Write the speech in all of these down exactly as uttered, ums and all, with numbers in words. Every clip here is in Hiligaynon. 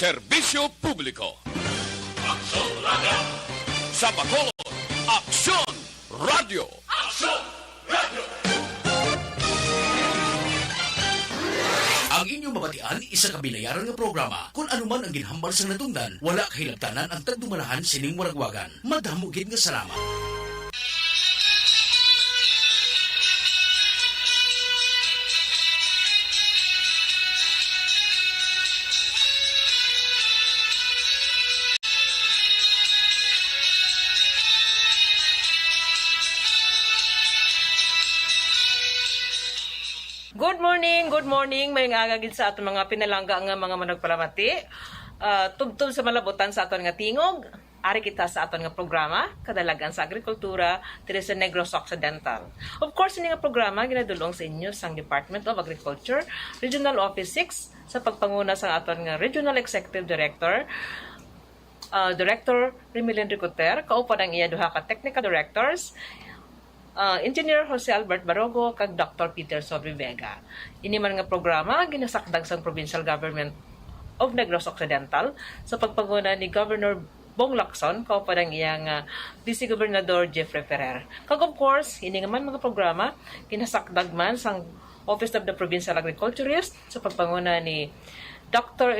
Serbisyo Publiko. Aksyon Radio. Sa Bacolod, Aksyon Radio. Aksyon Radio. Ang inyong mabatian, isa ka binayaran nga programa. Kung ano man ang ginhambal sang natungdan, wala kahilabtanan ang tagdumalahan sining waragwagan. Madamo gid nga salamat. Good morning, good morning. Maayong aga gid sa aton mga pinalangga nga mga manugpalamati. Ah, tubtob sa malabutan sa aton nga tingog. Ari kita sa aton nga programa, Kadalagan sa Agrikultura, diri sa Negros Occidental. Of course, ini nga programa ginadul-ong sa inyo sang Department of Agriculture, Regional Office six, sa pagpanguna sang aton nga Regional Executive Director, ah, Director Remilin Ricoter, kaupod ang iya duha ka technical directors, ah, Engineer Jose Albert Barogo, kag Doctor Peter Sobre Vega. Ini man nga programa ginasakdag sang Provincial Government of Negros Occidental sa pagpanguna ni Governor Bong Lacson, kaupod ang iya nga Vice Gobernador Jeffrey Ferrer. Kag of course, ini nga man mga programa ginasakdag man sang Office of the Provincial Agriculturist sa pagpanguna ni Doctor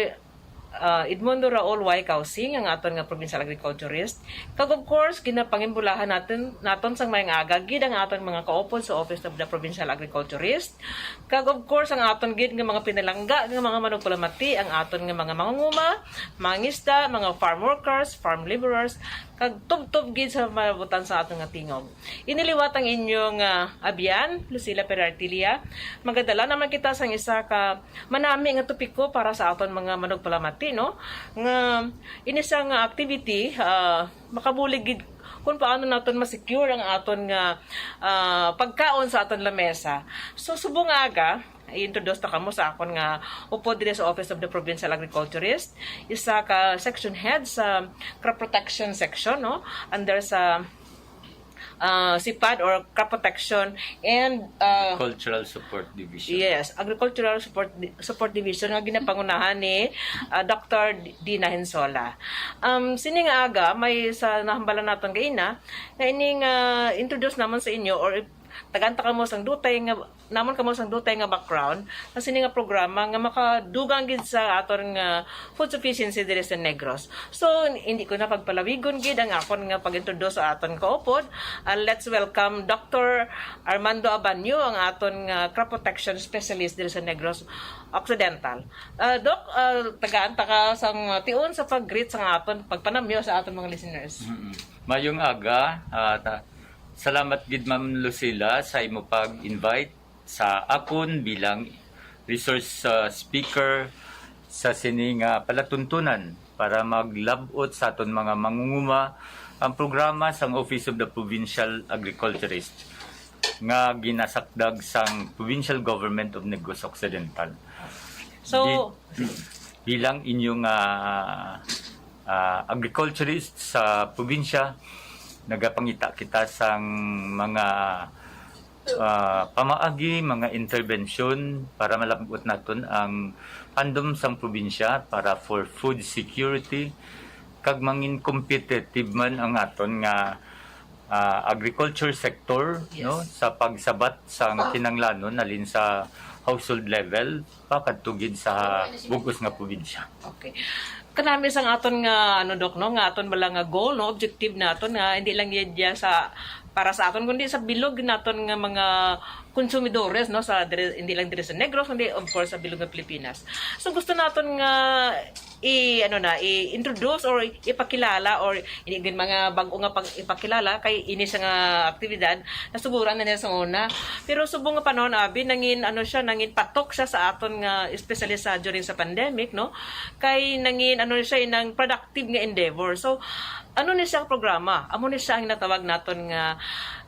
ah, Edmundo Raul Y. Causing, ang aton nga provincial agriculturist. Kag of course, ginapangimbulahan natin, naton sang maayong aga gid ang aton mga kaupod sa Office of the Provincial Agriculturist. Kag of course, ang aton gid nga mga pinalangga nga mga manugpalamati, ang aton nga mga mangunguma, mangisda, mga farm workers, farm laborers, kag tubtob gid sa malabutan sa aton nga tingog. Ini liwat ang inyong, ah, abyan, Lucila Perartilia. Magadala naman kita sang isa ka manami nga topiko para sa aton mga manugpalamati, no? Nga ini siya nga activity, ah, makabulig gid kung paano naton ma-secure ang aton nga, ah, pagkaon sa aton lamesa. So, subong nga aga, i-introduce ta kamo sa akon nga upod diri sa Office of the Provincial Agriculturist, isa ka section head sa crop protection section, no? Under sa ah, CPAD or Crop Protection and, ah, Cultural Support Division. Yes, Agricultural Support Di-, Support Division nga ginapangunahan ni, ah, Doctor Dina Hensola. Um, sini nga aga, may sa nahambalan naton gaina, nga ining, ah, introduce namon sa inyo or ip-, tagaan ta kamo sang dutay nga namon kamo sang dutay nga background sa sini nga programa nga makadugang gid sa aton nga food sufficiency diri sa Negros. So, hindi ko na pagpalawigon gid ang akon nga pag-introduce sa aton kaupod. Ah, let's welcome Doctor Armando Abanyo, ang aton nga crop protection specialist diri sa Negros Occidental. Ah, Doc, ah, tagaan ta ka sang tion sa pag-greet sa aton, pagpanamyo sa aton mga listeners. Mm-mm. Mayong aga, ah, ta-, salamat gid, Ma'am Lucila, sa imo pag-invite sa akon bilang resource, ah, speaker sa sini nga palatuntunan para maglab-ot sa aton mga mangunguma ang programa sang Office of the Provincial Agriculturist nga ginasakdag sang Provincial Government of Negros Occidental. So, bi-, bilang inyo nga, ah, agriculturist sa probinsya, nagapangita kita sang mga ah, pamaagi, mga interbensyon para malab-ot naton ang handom sang probinsya para for food security, kag mangin competitive man ang aton nga, ah, agriculture sector, Yes. no, sa pagsabat sang kinahanglanon halin sa household level pakadto gid sa bug-os nga probinsya. Okay. Kanami sang aton nga, ano, Doc, no, nga aton bala nga goal, no, objective naton nga hindi lang gid ya sa, para sa aton, kundi sa bilog naton nga mga konsumidores, no, sa diri, hindi lang diri sa Negros, kundi of course sa bilog nga Pilipinas. So gusto naton nga i, ano na, i-introduce or ipakilala, or hindi gid mga bag-o nga pag ipakilala kay ini siya nga aktibidad nasuguran na niya sa una. Pero subong nga panahon, abi, nangin, ano siya, nangin patok siya sa aton nga espesyalista during sa pandemic, no? Kay nangin, ano siya, nang productive nga endeavor. So, ano ni siya ang programa? Amo ni siya ang natawag naton nga,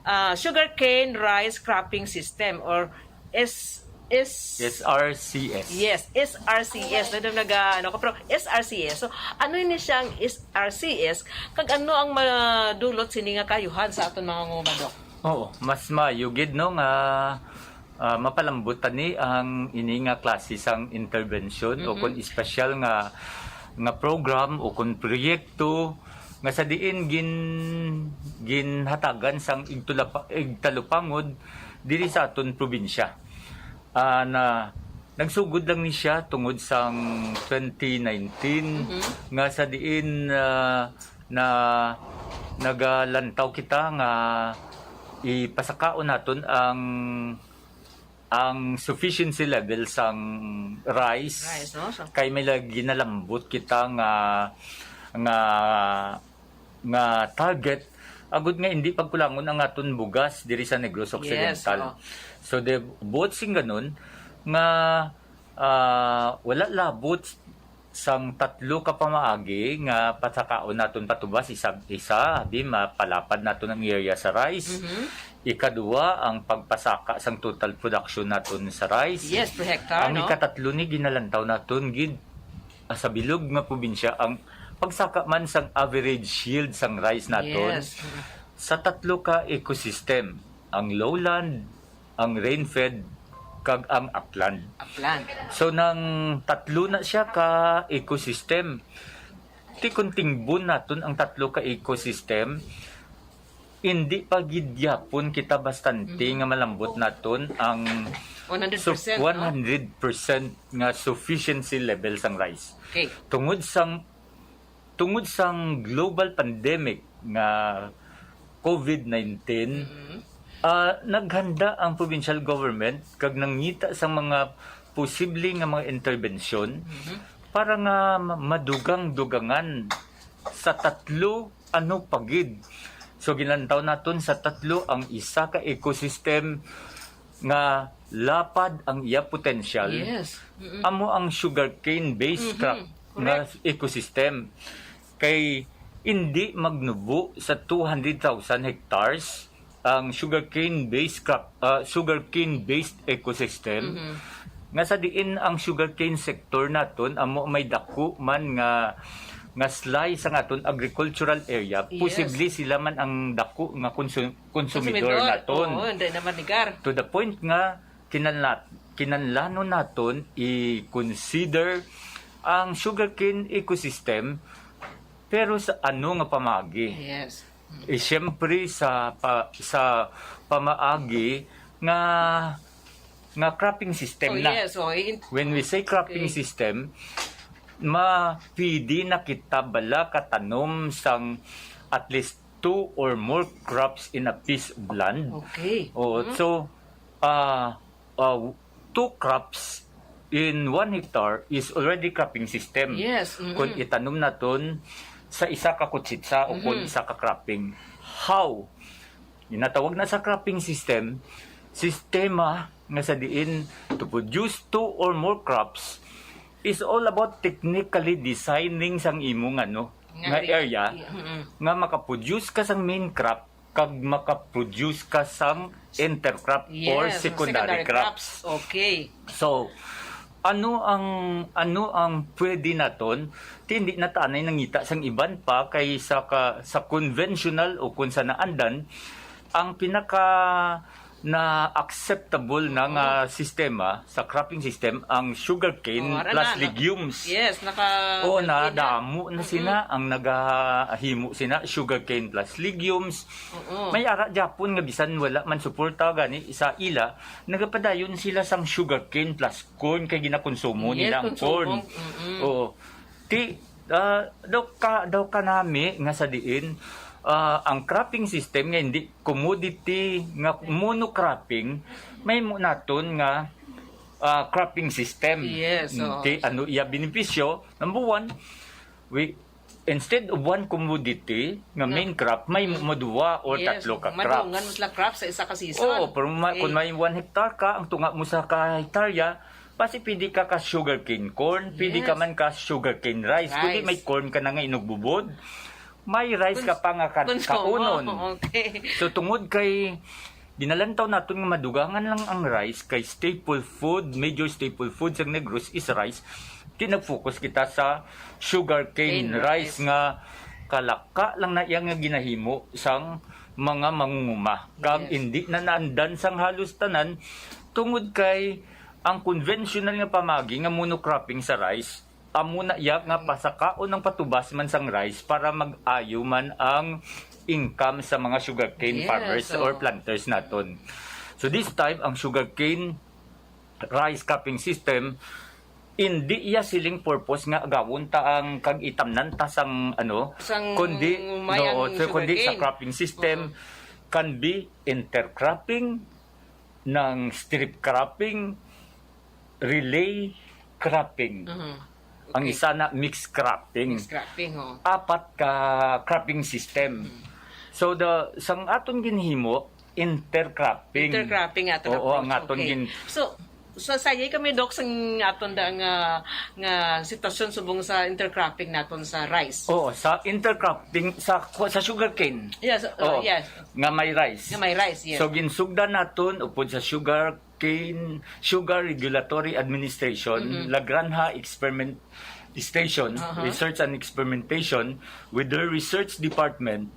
ah, sugarcane rice cropping system or S, S, S R C S. Yes, S R C S. Nandun naga, ano ko, pero S R C S. So, ano ni siya ang S R C S? Kag ano ang madulot sini nga kaayuhan sa aton mga nguma, Doc? Oo, mas maayo gid, no, nga, ah, mapalambot tani ang ini nga klase sang intervention o Mhm. kung espesyal nga, nga program o kon proyekto nga sa diin gin-, ginhatagan sang igtulapa-, igtalupangod diri sa aton probinsya. Ah, na nagsugod lang ni siya tungod sang twenty nineteen Mhm. nga sa diin, ah, na nagalantaw kita nga ipasakaon naton ang, ang sufficiency level sang rice. Rice, no? So Kay may lagi nalambot kita nga, nga, nga target, agud nga hindi pagkulangon ang aton bugas diri sa Negros Yes, Occidental. Oo. So, the, buot sing ganun, nga, ah, wala labot sang tatlo ka pamaagi nga pasakaon naton patubas, isa, isa, abi, mapalapad naton ang area sa rice. Mhm. Ikadua, ang pagpasaka sang total production naton sa rice. Yes, per hectare, Ang no? Ikatatlo ni ginalantaw naton gid, ah, sa bilog nga probinsya ang pagsaka man sang average yield sang rice naton Yes. sa tatlo ka ecosystem, ang lowland, ang rain-fed, kag ang upland. Upland. So, nang tatlo na siya ka ecosystem, ti kung tingbon naton ang tatlo ka ecosystem, hindi pa gid gyapon kita bastante Mhm. nga malambot naton ang One hundred percent, su-, no? one hundred percent nga sufficiency level sang rice. Okay. Tungod sang, tungod sang global pandemic nga covid nineteen, Mhm. ah, naghanda ang provincial government kag nangita sa mga posible nga mga interbensyon Mhm. para nga ma-, madugang-dugangan sa tatlo ano pa gid. So, ginlantaw naton sa tatlo ang isa ka ecosystem nga lapad ang iya potensyal. Yes. Mm-mm. Amo ang sugarcane-based Mhm. crop nga Correct. ecosystem. Kay hindi magnubo sa two hundred thousand hectares ang sugarcane-based crop, ah, sugarcane-based ecosystem. Mhm. Nga sa diin ang sugarcane sector naton amo may dako man nga, nga slice sang aton agricultural area, Yes. posible sila man ang dako nga konsu-, konsumidor Konsumidor. naton. Oo, hindi naman nigar. To the point nga kinanla-, kinanlanon naton i-consider ang sugarcane ecosystem, pero sa ano nga pamaagi? Yes. Eh, siyempre, sa pa-, sa pamaagi nga, nga cropping system Oh, na. yes. Oh, in- When we say cropping Okay. system, ma-, pwede na kita bala katanom sang at least two or more crops in a piece of land. Okay. Oh, Mhm. so, ah, ah, two crops in one hectare is already cropping system. Yes, mm-mm. Kung itanom naton sa isa ka kutsitsa o kung Mhm. isa ka cropping. How? Ginatawag na sa cropping system, sistema nga sa diin to produce two or more crops is all about technically designing sang imong ano, Nga nga area. area, Mm-mm. nga makaproduce ka sang main crop kag makaproduce ka sang intercrop or Yes, secondary secondary crops. crops. Okay. So, ano ang, ano ang pwede naton? Ti hindi na tanay nangita sang iban pa kay sa ka-, sa conventional o kung sa naandan, ang pinaka na acceptable na nga Oo. sistema sa cropping system ang sugarcane Oh, ara plus na, na. legumes. Yes, naka Oo, na, okay na. damo na Mm-mm. sina ang nagahimo sina sugarcane plus legumes. Oo. May ara gyapon nga bisan wala man suporta gani sa ila, nagapadayon sila sang sugarcane plus corn kay ginakonsumo Yes, nila ang konsumo. corn. Mm-mm. Oo. Ti, ah, daw ka, daw kanami nga sa diin, ah, ang cropping system nga hindi commodity nga monocropping, may mo naton nga, ah, cropping system. Yes, Mm, oo. ti, ano iya benepisyo? Number one, we, instead of one commodity nga Nga main crop, may Mm. mo duwa or Yes, tatlo ka madungan crops. mo sila crops sa isa ka season. Oo, pero ma-, Okay. kung may one hectare ka, ang tunga mo sa ka hektarya, basi pwede ka ka sugarcane corn, pwede ka Yes. man ka sugarcane rice. Kundi Rice. may corn ka na nga inugbubod, may rice ka Cons-, pa nga ka-, konsumo. kaunon. Okay. So, tungod kay ginalantaw naton nga madugangan lang ang rice kay staple food, major staple food sa Negros is rice. Di nag-focus kita sa sugarcane Cane rice rice. nga kalaka lang na iya nga ginahimo sang mga mangunguma. Kag Yes. hindi na naandan sang halos tanan tungod kay ang conventional nga pamagi nga monocropping sa rice Amo na iya nga pasakaon ang patubas man sang rice para mag-ayo man ang income sa mga sugarcane Yes, farmers oo. or planters naton. So this time, ang sugarcane rice cropping system, hindi iya siling purpose nga agawon ta ang kag itamnan ta sang ano, Sang kundi, may no, ang so, kundi sa sugarcane. cropping system Oo. can be intercropping, ng strip cropping, relay cropping. Mhm. Ang Okay. isa na mixed cropping. Mixed cropping, oh. Apat ka cropping system. Mm. So, the, sang aton ginhimo, intercropping. Intercropping aton Oo, approach. ang aton Okay. gin- So, so sayay kami, Doc, sang aton da nga, nga sitwasyon subong sa intercropping naton sa rice. Oo, sa intercropping, sa, sa sugarcane. Yes, uh, Oo, yes. nga may rice. Nga may rice, yes. So, ginsugdan naton upod sa Sugarcane, Sugar Regulatory Administration, Mhm. La Granja Experiment Station, Aha. Research and Experimentation, with their research department,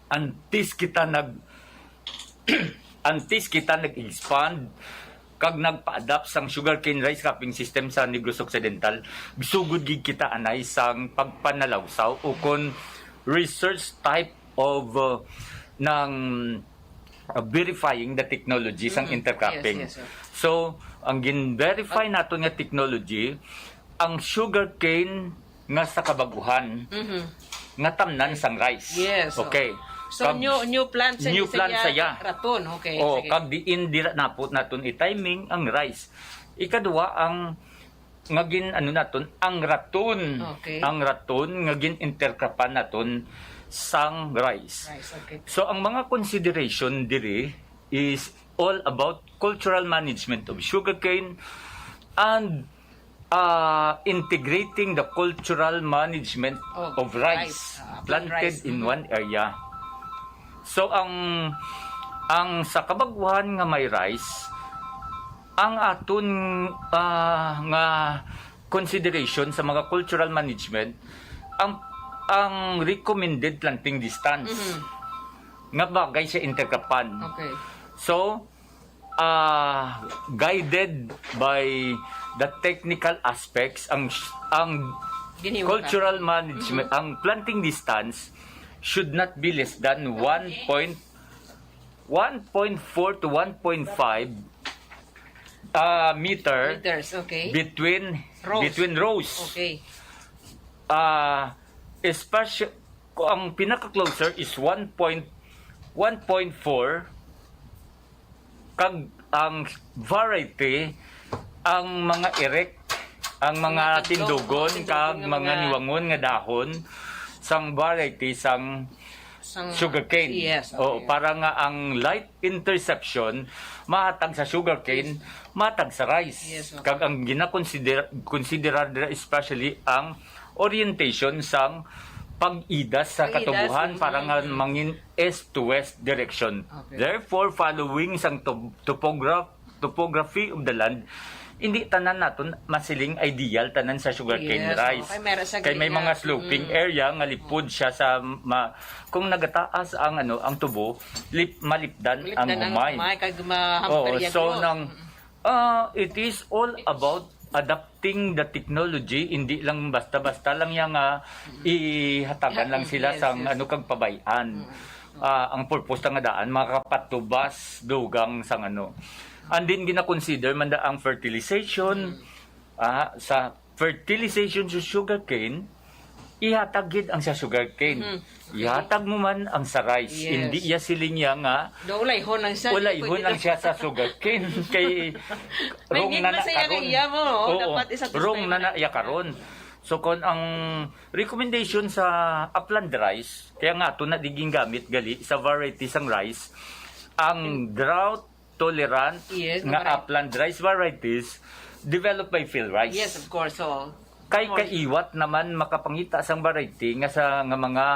antes kita nag-, antes kita nag-expand kag nagpa-adapt sang sugarcane rice cropping system sa Negros Occidental, sugod gid kita anay sang pagpanalawsaw ukon research type of, uh, ng, uh, verifying the technology sang Mm, intercropping. yes, yes, sir. So, ang gin-verify Ang naton nga technology, ang sugarcane nga sa kabaguhan, Mhm. nga tamnan sang rice. Yes, oh. Okay. So, Kag new, new plant sa new plant sa iya. raton. Okay, Oh, sige. kag diin dira napot naton i-timing ang rice. Ikadua, ang nga gin, ano naton, ang raton. Okay. Ang raton nga gin-intercropan naton sang rice. Rice, okay. So, ang mga consideration diri is all about cultural management of sugarcane and, uh, integrating the cultural management Of of rice rice. Ah, planted rice. in Mhm. one area. So, ang, ang sa kabaguhan nga may rice, ang aton, ah, nga consideration sa mga cultural management, ang, ang recommended planting distance Mhm. nga bagay sa intercropan. Okay. So, ah, guided by the technical aspects, ang, ang Ginhimutan. cultural management, Mhm. ang planting distance should not be less than one point, one point four to one point five, ah, meter Meters, okay. between, Rows. between rows. Okay. Ah, especially, kung ang pinaka-closer is one point, one point four, kag ang variety, ang mga erect, ang mga Mga tindog, tindugon, mga tindugon kag nga mga mga niwangon nga dahon sang variety sang Sang sugarcane. Yes, Oo, okay. para nga ang light interception mahatag sa sugarcane, Yes. mahatag sa rice. Yes, okay. Kag ang ginakonsider-, konsiderar dira especially ang orientation sang pag-idas sa Pag-idas, katubuhan mm, para nga mm. mangin east to west direction. Okay. Therefore, following sang to-, topograph-, topography of the land, hindi tanan naton masiling ideal tanan sa sugarcane Yes, rice. okay. Meron sa Kay may green mga na. sloping Mm. area nga lipod siya sa ma-, kung nagataas ang, ano, ang tubo, lip-, malipdan Malipdan ang ang humay. humay, kag mahamper Oo, yan so ko. nang, Mm. ah, it is all about adapting the technology, hindi lang basta-basta lang yan nga ihatagan lang sila Yes. sang, ano, kag pabay-an. Mm. Ah, ang purpose ta nga daan, makapatubas dugang sang, ano. And then, gina-consider man da ang fertilization, Mm. ah, sa fertilization sa sugarcane, ihatag gid ang sa sugarcane. Mhm. Okay. Ihatag mo man ang sa rice. Yes. Hindi iya siling iya nga Do, ulayhon lang siya. ulayhon Pwede lang daw. siya sa sugarcane. Kay May wrong need na man na siya karon. nga iya mo, oh. Oo, Dapat isa wrong na na iya karon. So, kon ang recommendation sa upland rice, kaya nga ato na di gingamit gali sa variety sang rice, ang drought tolerant Yes, nga correct. upland rice varieties developed by field rice. Yes, of course, so, Kay of course. kaiwat naman makapangita sang variety nga sa, nga mga,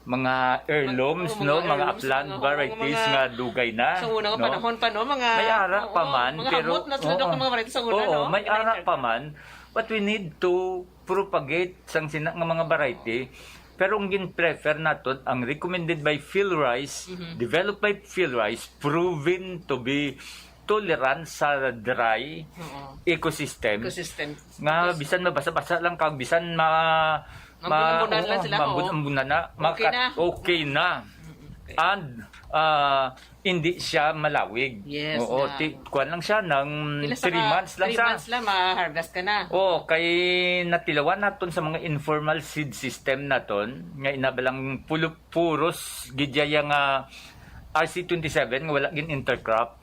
mga heirlooms, Mag-, oo, no, mga mga heirlooms, upland mga, oo, varieties mga nga dugay na, sa unang no? panahon pa, no, mga, May ara oo, pa man, mga pero, hamot na sila, Dok, oo. ang mga variety sa una, Oo, no? may ara Pinag- pa man, but we need to propagate sang sina nga mga variety. Pero ang gin-prefer naton, ang recommended by field rice, Mhm. developed by field rice, proven to be tolerant sa dry Oo. ecosystem, Ecosystem. nga Because bisan mabasa-basa lang kag bisan ma Mambunambunan lang oo, sila, oo. mambunambunan na, Okay maka- na. okay na. And ah, hindi siya malawig. Yes, Oo, na. ti- kuwan lang siya, nang Pila sa three ka- months lang three siya. months lang, ma-harvest ka na. Oo, kay natilawan naton sa mga informal seed system naton, nga inabalang pulo- puros gidya nga R C twenty-seven nga wala gin intercrop,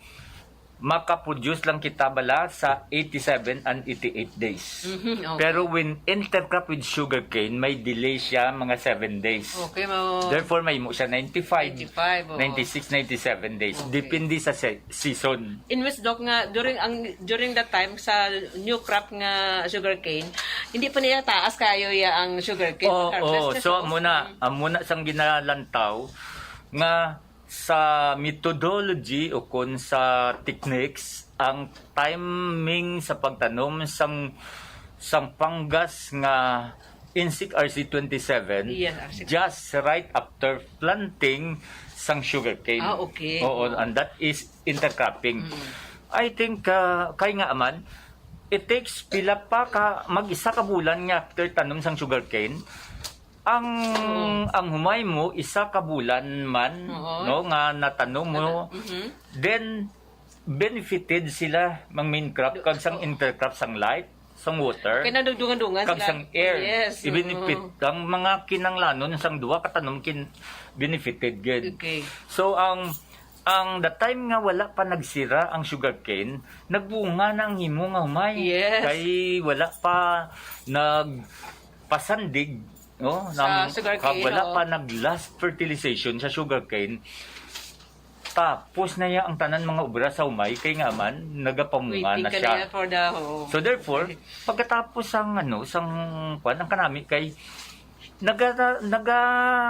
makaproduce lang kita bala sa eighty-seven and eighty-eight days. Mhm, okay. Pero when intercrop with sugarcane, may delay siya mga seven days. Okay, mo. Therefore, may mo siya ninety-five, Ninety-five, oo. ninety-six, ninety-seven days. Okay. Depende sa se- season. In which, Doc, nga during ang during that time sa new crop nga sugarcane, hindi pa niya taas kayo ya ang sugarcane Oo, pag-harvest oo. niya. So, So, amo na, mm. amo na sang ginalantaw nga sa methodology o kon sa techniques, ang timing sa pagtanom sang sang panggas nga Insik R C twenty-seven, Yes, R C. just right after planting sang sugarcane. Ah, okay. Oo, and that is intercropping. Mm. I think, uh, kay nga man, it takes pila pa ka, mag-isa ka bulan nga after tanom sang sugarcane, ang Oo. ang humay mo, isa ka bulan man, Oo. no, nga natanom mo, Mhm. then benefited sila mang main crop Do- kag sang Oo. intercrop sang light, sang water, Kaya nadugdungan-dungan kag sila. sang air. Yes, Even oo. if it, ang mga kinanglanon sang duha ka tanom kin benefited gid. Okay. So ang ang the time nga wala pa nagsira ang sugarcane, nagbunga na ang imo nga humay. Yes. Kay wala pa nagpasandig, no? Sa Nang, sugarcane, kag wala oo. pa nag last fertilization sa sugarcane. Tapos na ya ang tanan mga obra sa humay kay nga man nagapamunga Waiting na ka siya. na for the, oo. So therefore, pagkatapos sang ano, sang kwan, ang kanami kay naga, naga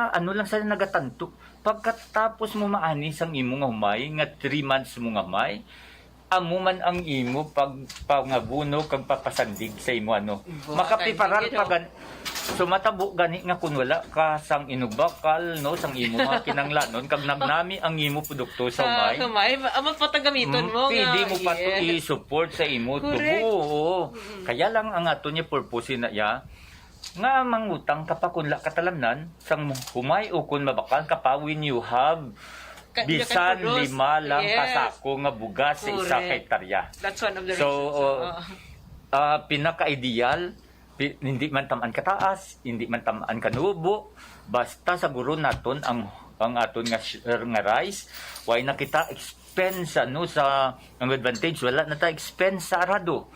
ano lang sa nagatanto. Pagkatapos mo maani sang imo nga humay, nga three months mo nga humay, amo man ang imo pag pangabuno kag papasandig sa imo ano. Buha Makapiparar kang pa gid, oh. gan So matabo gani nga kung wala ka sang inubakal, no, sang imo mga kinanglanon kag nagnami ang imo produkto sa Sa humay. humay, amo pa ta gamiton Mm, mo pwede nga, mo pa to yes. i-support sa imo Correct. tubo. Oo. Mm-mm. Kaya lang ang ato niya purpose na iya nga mangutang ka pa kung la katalamnan sang humay o kung mabakal ka pa when you have Ka- you can bisan produce. lima lang ka Yes. sako nga bugas sa isa Correct. ka hektarya. That's one of the So, reasons. uh, Oo. ah, pinaka-ideal Pi-, hindi man tamaan kataas, hindi man tamaan kanubo, basta sa guro naton ang, ang aton nga sh-, nga rice, way na kita expense ano sa ang advantage, wala na ta expense sa arado.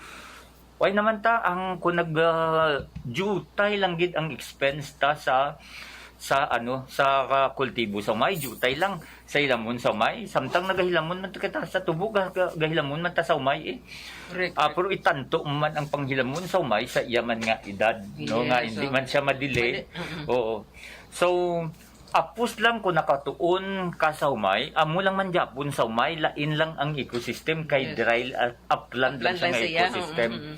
Way naman ta ang kung nag ah, jutay lang gid ang expense ta sa sa ano sa ah, kultibo sa may jutay lang sa hilamon sa umay, samtang nagahilamon man ta kita sa tubo, ga-, ga-, gahilamon man ta sa umay eh. Correct. Ah, pero itanto mo man ang panghilamon sa umay sa iya man nga edad, no, nga Yes, hindi so, man siya madili. Madi-, mm-mm. Oo. So, apos lang kung nakatuon ka sa umay, amo lang man gyapon sa umay, lain lang ang ecosystem kay Yes. dry, ah, upland lang Upland siya lang nga siya, ecosystem. mm-mm.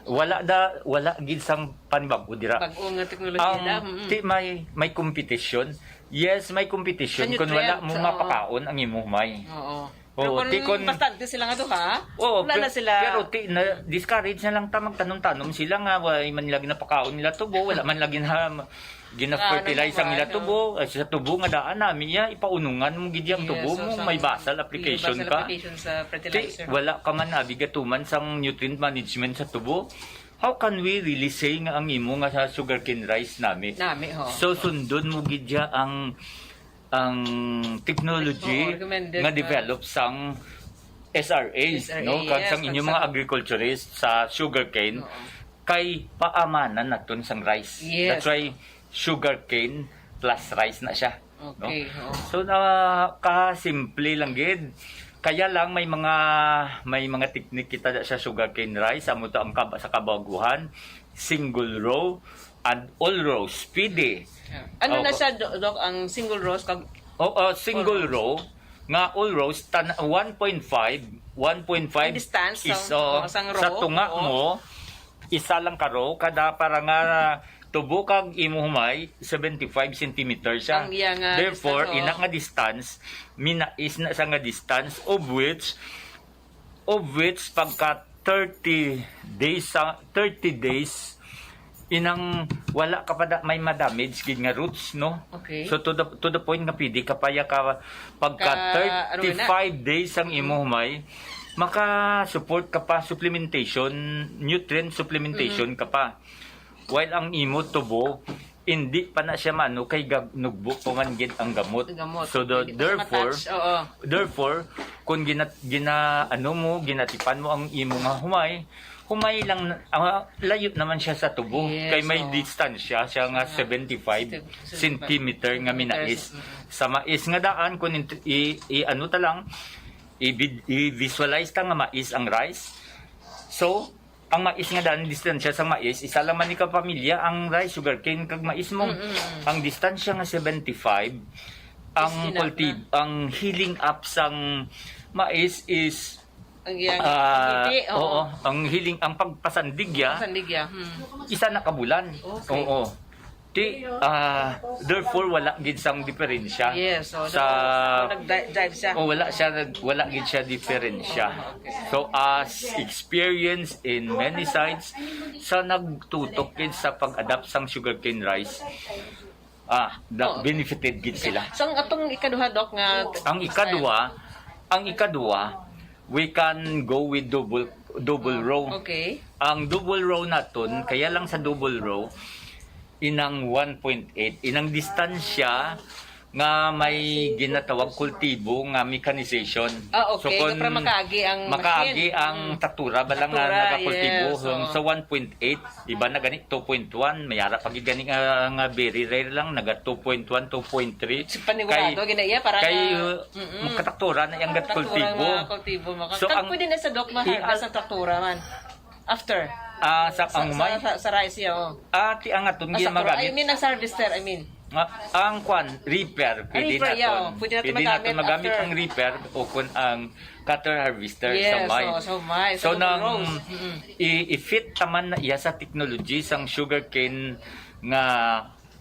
Wala da, wala gid sang panbag-o dira. Bag-o nga teknolohiya Ang da, mm-mm. ti may may competition. Yes, may competition Sa kun wala nutrient, mo oo. mapakaon ang imo humay. Oo. Oo, Pero kung ti kun bastante sila nga duha, Oo, wala pe-, na sila. pero ti na discourage na lang ta magtanom-tanom sila nga way man lagi napakaon nila tubo, wala man lagi na gina-fertilize Ano ang ila naman, tubo, ay, sa tubo nga daan nami iya ipaunungan mo gid ang Yes, tubo so mo sa may basal yes, application basal ka. application sa Ti, fertilizer. wala ka man abi gatuman sang nutrient management sa tubo. How can we really say nga ang imo nga sa sugarcane rice nami? Nami, ho. So sundon mo gid siya ang ang technology Oo, recommended nga na. develop sang S R A, S R A, no? Kag yes, sang kag inyong sa mga agriculturist sa sugarcane Oo. kay paamanan naton sang rice. Yes. That's why sugarcane plus rice na siya, no? Okay, oo. So na kasimple lang gid. Kaya lang may mga may mga technique kita da sa sugarcane rice, amo to ang kab-, sa kabaguhan, single row and all rows, pwede. Ano na Opo. siya, Do-, Doc, ang single rows kag O, uh, single All rows. row nga all rows tan one point five, one point five Ang distance is sang, uh, sang sa row, tunga oo. mo, isa lang ka row kada para nga tubo kag imo humay seventy-five centimeter siya. Ang iya nga Therefore, distance, oo. ina nga distance, minais na sa nga distance of which Of which, pagka thirty days, sa thirty days, inang wala ka pa da, may madamage gid nga roots, no? Okay. So to the to the point nga pwede ka pa ya ka pagka Ka- ano na? thirty-five days ang imo humay, maka-support ka pa, supplementation, nutrient supplementation ka pa. While ang imo tubo, hindi pa na siya maano kay gag- nugbo pa man gid ang gamot. Ang gamot. So the, Hindi pa siya therefore, ma-touch. Oo. therefore, kung gina, gina ano mo, ginatipan mo ang imo nga humay, humay lang na- ah, layo naman siya sa tubo. Yes, Kay may oo. distansya siya nga seventy-five Seventy-five centimeter nga minais. Mm. Sa mais nga daan, kung int- i, i ano ta lang, i, i-visualize ta nga mais ang rice. So, ang mais nga daan, distansya sa mais, isa lang man ni ka pamilya ang rice, sugarcane, kag mais mo. Ang distansya nga seventy-five, ang enough cultiv, ang healing up sang mais is Ang iyang ah, ngiti, oo, ang healing, ang pagpasandigya, Sandigya. Hmm. isa na ka bulan. Okay. Oo. Ti, ah, therefore, wala gid sang diferensya Yes, so, sa nag-dive siya. Oh, wala siya, wala gid siya diferensya. So, as experience in many sites, sa nagtutok gid sa pag-adapt sang sugarcane rice, ah, da- Oo. benefited gid sila. So, ang atong ikaduha, Doc, nga Ang ikaduha, ang ikaduha, we can go with double double row. Okay. Ang double row naton, kaya lang sa double row, inang one point eight, inang distansya nga may ginatawag kultibo nga mechanization. Ah, okay. So, kung Nga para makaagi ang makaagi machine. ang Mm. traktora, bala nga Traktora, nagakultibo, yes, so, oo. sa one point eight, iba na gani two point one, may ara pa gid gani nga, nga very rare lang, naga two point one, two point three. Si panigurado, Kay- ginaiya para kay, nga- uh, Mm-mm. magkatraktora na yung Traktora, kultibo. mga kultibo, mga So, ang- Kag pwede na sa, Doc, ma-harvest i-al- sa traktora man. After. Ah, sa, Sa, ang humay? sa, sa, sa rice niya, oh. Ah, ti ang aton Ah, sa traktora. I ginagamit. mean, ang harvester, I mean. Nga, ang kwan, reaper, pwede reaper, naton. yeah, oh. Pwede naton Pwede magamit naton magamit after. ang reaper o kun ang cutter harvester sa Yes, humay. oh, sa humay. So, Sa nang rows. Mm-mm. i- i-fit taman na iya sa technology sang sugarcane nga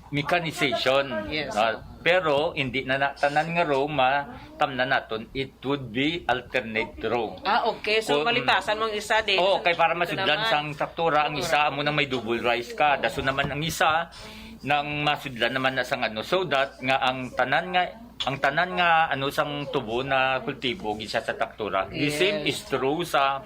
mechanization. Yes. Ah, pero hindi na, na tanan nga row matamnan naton, it would be alternate row. Ah, okay. So, Kung- malipasan mo ang isa din. Oo, kay para Ito masudlan naman. sang traktora ang isa, amo nang may double rice ka, daso naman ang isa nang masudlan naman na sang ano, so that nga ang tanan nga ang tanan nga ano sang tubo na kultibo gisa sa traktora. The Yes. same is true sa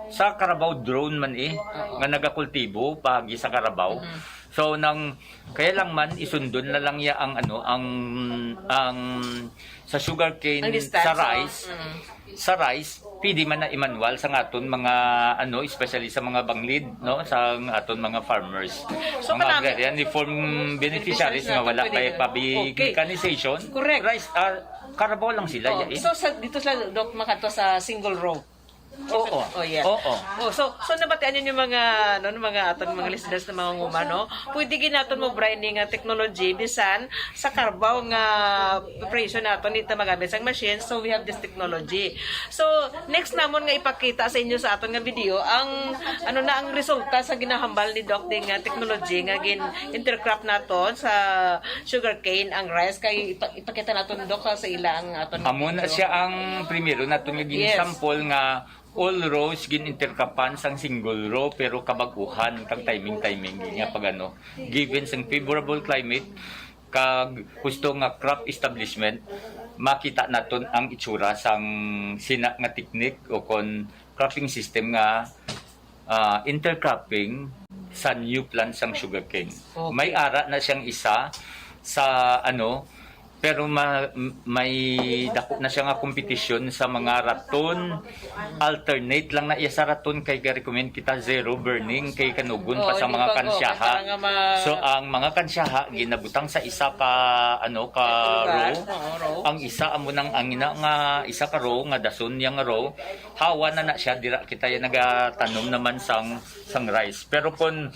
sa Carabao drone man eh, nga nagakultibo pagi sa Carabao. Mm-hmm. So nang kaya lang man isundon na lang ya ang ano ang ang sa sugarcane Ang distansya. Sa rice. Mm. Sa rice, pwede man na i-manual sa aton mga ano, especially sa mga banglid, no, sa aton mga farmers. So, Mga kanami- agrarian reform beneficiaries nga wala Pwede kay na. Pabi Okay. Mechanization. Correct. Rice, ah, Carabao lang sila. Oh, Ya, eh. So, sa, dito sila, Doc, makato sa single row. Oo. Oh, yeah. Oo. Oh, so, so nabatian niyo yung mga, ano, mga aton mga listeners na mga nguma, no? Pwede gid naton mo-bring ini nga technology bisan sa Carabao nga preparation naton, di ta magamit sang machine, so we have this technology. So, next namon nga ipakita sa inyo sa aton nga video ang ano na ang resulta sa ginahambal ni Doc Ding nga technology nga gin-intercrop naton sa sugarcane ang rice kay ipa- ipakita naton, Doc, sa ila ang aton nga Amo na video. Siya ang primero naton nga Yes. gin-sample nga all rows gin-intercropan sang single row pero kabag-uhan kag timing-timing nga pag ano, given sang favorable climate kag husto nga crop establishment, makita naton ang itsura sang sina nga teknik o kon cropping system nga ah, intercropping sa new plant sang sugarcane. Okay. May ara na siyang isa sa ano, pero ma- may dako na siya nga kompetisyon sa mga raton. Alternate lang na iya sa raton kay ga-recommend kita zero burning kay kanugon pa Oo, sa hindi mga pa, oo, kansyaha. Para nga ma- So ang mga kansyaha ginabutang sa isa ka ano ka Lugar, row. Oo, row. Ang isa amo nang ang ina nga isa ka row nga dason niya nga row. Hawa na na siya, dira kita ya nagatanom naman sang sang rice. Pero kon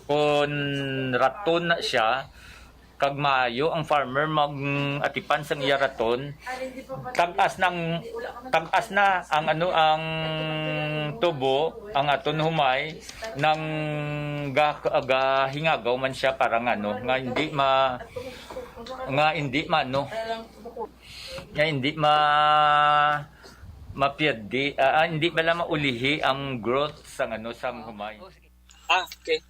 kon raton na siya, kag maayo ang farmer mag-atipan sang iya raton, tag-as nang tag-as na ang ano ang tubo, ang aton humay nang ga, gahingagaw man siya para nga ano, nga hindi ma nga hindi ma ano, nga hindi ma Mapiadi, ah, ah, hindi pala maulihi ang growth sang ano, sang humay. Ah, okay.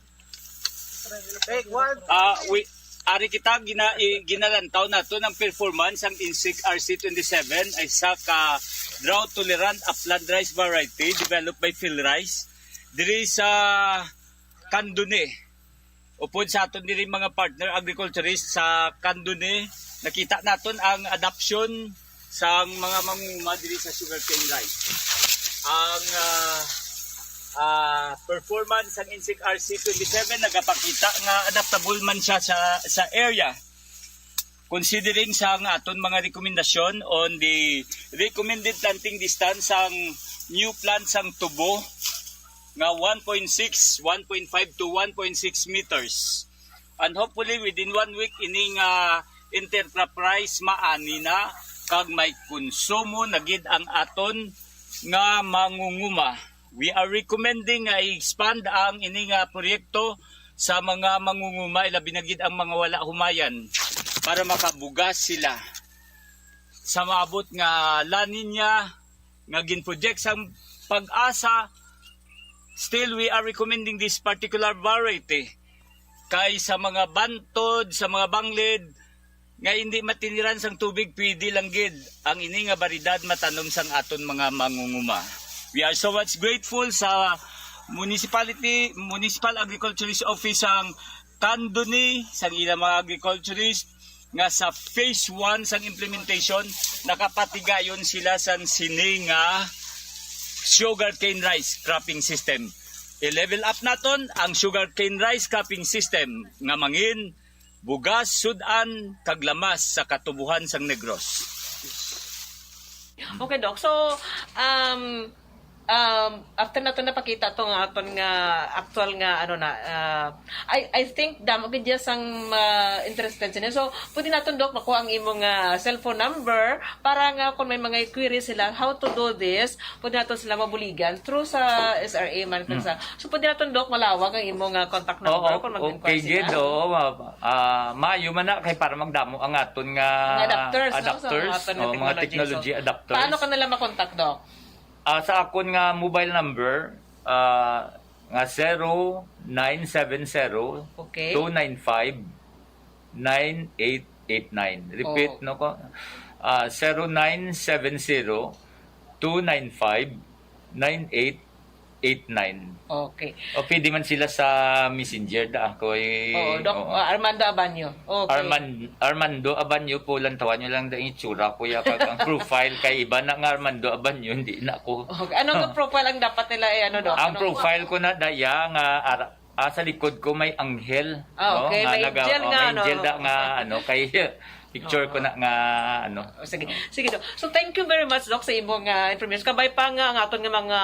Take one. Ah, we, ari kita gina, i- ginalantaw nato ng performance ang Insik R C twenty-seven, ay isa ka drought tolerant upland rice variety developed by Phil Rice diri sa Candone. Upod sa aton diri mga partner agriculturist sa Candone, nakita naton ang adoption sang mga mangunguma diri sa sugarcane rice. Ang ah, ah, performance sang Insik R C twenty-seven nagapakita nga adaptable man siya sa sa area. Considering sang aton mga rekomendasyon on the recommended planting distance sang new plant sang tubo nga one point six, one point five to one point six meters. And hopefully within one week ini nga enterprise maani na kag may konsumo na gid ang aton nga mangunguma. We are recommending nga i-expand ang ini nga proyekto sa mga mangunguma, ilabi na gid ang mga wala humayan, para makabugas sila sa maabot nga La Nina nga gin-project sang PAGASA. Still, we are recommending this particular variety kay sa mga bantod, sa mga banglid nga hindi matiniran sang tubig, pwede lang gid ang ini nga baridad matanom sang aton mga mangunguma. We are so much grateful sa municipality, Municipal Agriculturist Office sang Candone, sang ilang mga agriculturist nga sa phase one sang implementation nakapatigayon sila sang sini nga sugarcane rice cropping system. I-level up naton ang sugarcane rice cropping system nga mangin bugas, sud-an, kag lamas sa katubuhan sang Negros. Okay, Doc. So, um, um, after nato napakita to nga aton nga actual nga ano na, uh, I I think damo gid diya sang uh, interested sini. So, pwede naton, Doc, makuha ang imong uh, cellphone number para nga kung may mga query sila how to do this, pwede naton sila mabuligan through sa S R A man mm. Sa. So, pwede naton, Doc, malawag ang imong uh, contact number oh, kung mag-inquire okay, sila. Gid, oh, uh, maayo man na kay para magdamo ang aton nga adapters, adapters no? So, mga technology so, adapters. Paano ka nila makontak, Doc? Uh, sa akon nga mobile number uh, nga zero nine seven zero two nine five nine eight eight nine. Repeat oh. No ko. Uh, zero nine seven zero two nine five nine eight eight nine. Okay. O pwede man sila sa Messenger da ako eh. Oo, Doc, oo. Uh, Armando Abanyo. Okay. Arman, Armando Abanyo po lang, tawa nyo lang da yung itsura ko ya kag ang profile kay iba na nga Armando Abanyo, hindi na ako. Okay. Ano nga profile ang dapat nila eh, ano, Doc? Ang ano? Profile ko na daya nga ara, ah, sa likod ko may anghel. Ah, okay. No? May naga, angel oh, nga, may ano? Angel da nga ano kay Picture ko na nga ano. Oh, sige. Sige, Doc. So thank you very much, Doc, sa imong uh, information. Kabay pa nga ang aton nga mga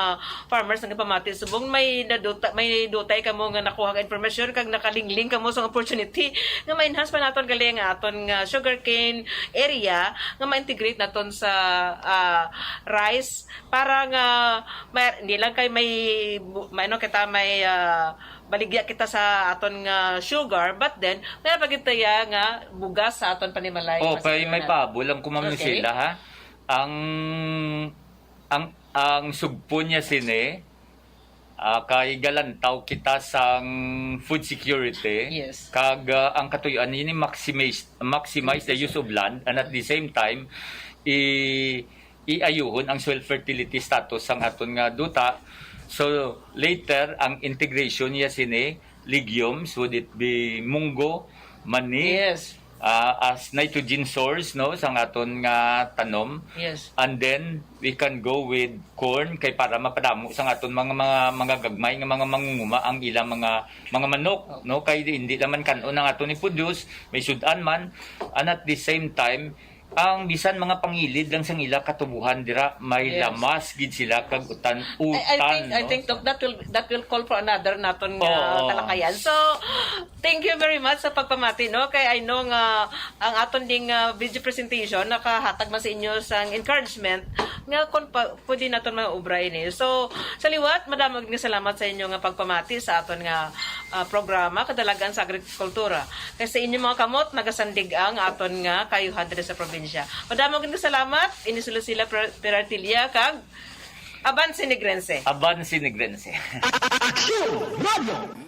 farmers nga pamati subong may naduta, may dutay kamo nga nakuha nga information kag nakalingling kamo sa opportunity nga ma-enhance pa naton gali nga aton nga sugarcane area nga ma-integrate naton sa uh, rice para nga may, hindi lang kay may, may ano kita may uh, baligya kita sa aton nga sugar, but then may pa kita ya nga bugas sa aton panimalay. Oh, kay may pabol ang kumang okay. Sila ha. Ang ang ang sugpo niya sini uh, kay galantaw kita sang food security. Yes. Kag uh, ang katuyoan ini maximize maximize the use of land and at the same time i iayuhon ang soil fertility status sang aton nga duta. So later ang integration niya sini legumes, would it be munggo, mani, yes. Uh, as nitrogen source no sang aton nga tanom. Yes. And then we can go with corn kay para mapadamo sang aton mga mga mga gagmay nga mga mangunguma ang ilang mga mga manok, oh. No, kay hindi naman kan-on ang aton i-produce, may sud-an man, and at the same time ang bisan mga pangilid lang sang ila katubuhan dira may yes. Lamas gid sila kag utan utan. I, I think no? I think that will that will call for another naton nga oh. Talakayan. So thank you very much sa pagpamati no kay I know nga ang aton ding uh, video presentation nakahatag man sa inyo sang encouragement nga kon pa, pwede naton mga obra ini. So sa liwat madamo gid salamat sa inyo nga pagpamati sa aton nga uh, programa kadalagan sa agrikultura. Kay sa inyo mga kamot nagasandig ang aton nga kayuhan diri sa probinsya. Madamo gid nga salamat, ini si Lucila Per-, Perartilla kag Avance Negrense. Avance Negrense. Aksyon! Radyo!